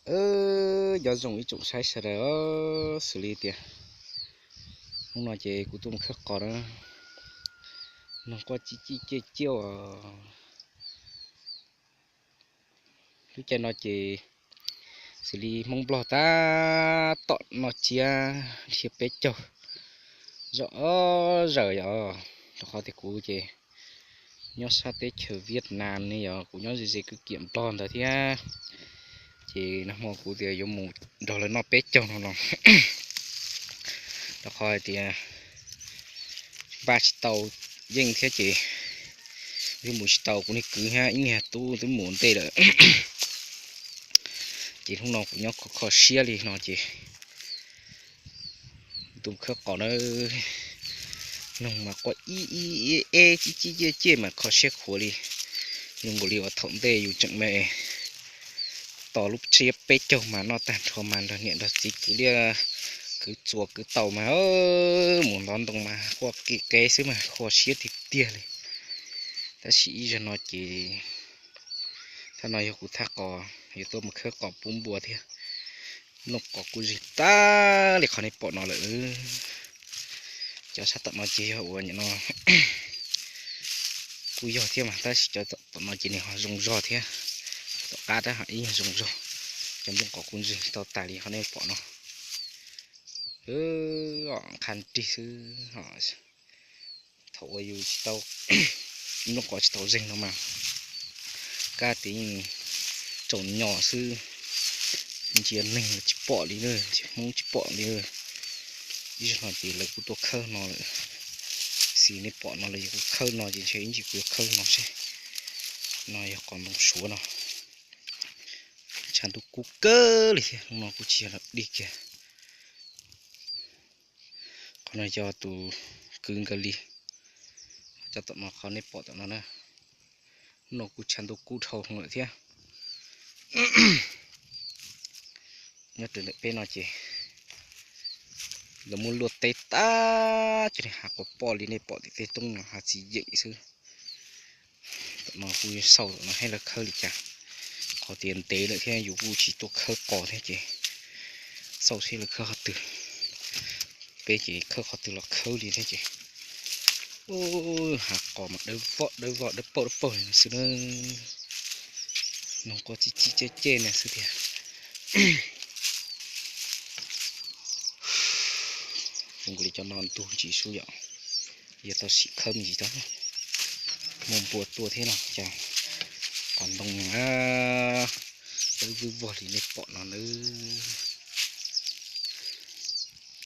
Nyob zoo ib tsoom saib sawv daws, xws li tias hnub no ces kuv tuaj mus khawb qos na, noog quaj cib cib ciaj ciaj os. Lub caij no ces xws li Hmoob Nplog tab tom noj tsiab dhia peb caug zom zaws yom, rau qhov tias kuv ces nyob sab teb chaws Vietnam ne yom, kuv nyob ze ze kwj kiam Nplog ntawd thiab. Ces nag hmo kuv tias yuav mus nrog lawv noj peb caug no los, rau qhov hais tias npaj tsis tau yeej thiab ces twb mus tsis tau, kuv niag kwv thiab ib niag tub twb mus ua ntej lawm. Ces hnub no kuv nyob kho kho siab li no ces tus khawb qos na, noog mas quaj ib ib eb eb cib cib ciaj ciaj mas kho siab khuav li. Zoo nkaus li uas thaum ntej yus tseem me tos lub tsiab peb caug mas noj tag nrho mas nrog niam nrog txiv kwv liaj kwv txuas kwv taus mas mus ntov ntoo mas quaj kev kev xwb mas kho siab tiag tiag li. Tab sis ib zaug no ces thaj no yog kuv thaj qos, yuav tuaj mus khawb qos pub npua thiab. Nplooj qos kuj zeg tag li qhov nej pom no lawm. Cov sab tom no ces yog uas nim no kuj yog thiab mas tab sis cov tom no ces nws ho zoo zog thiab. Tom qab tab ho ib yog zoo zog. Cov nplooj qos kuj zeg tau tas li qhov nej pom no. Qha nrig xwb. Thaum uas yus tsis tau, nplooj qos tsis tau zeeg no mas kab tias yeej tsaus nyos xwb, ntsia neeg tsis pom li na, ntsia Hmoob tsis pom li. Ib zaug no ces lawv kuj tuaj khawb no lawm, xws nej pom no lawv yuav kuj khawb no ces ntshe ib ntsis kuv yuav khawb no seb. No yog qos ntoo suav no, tshav ntuj kub kawg li thiab, hnub no kuj tsis yog lam dig kiag. Qhov no yog tus kwv nkawd li, cov tom no qhov nej pom tom no na. Hnub no kuj tshav ntuj kub dhau hwv lawm thiab. Nyob rau ntawm peb no ces lawv muab luaj teb tag, cov niag hav quas poj li nej pom tim tej roob no hav txiv yeem xwb. Tom no kuj xauj tom no seb lawv khawb li cas, qhov tias ntev lawm thiab yus kuj tsis tuaj khawb qos thiab ces xauj seb lawv khawb qhov twg, peb ces khawb qhov twg los khawb li thiab ces. Hav qos mas dawb voj dawb voj dawb paug dawb paug li no xwb na. Noog quaj cib cib ceb ceb na xwb tiag. Zoo nkaus li cov no ntug ntsis sub yom, yog tau sim khawb me ntsis tau. Muaj npua tuaj thiab no cas qos ntoo dawb vwj vog li nej pom no nawb.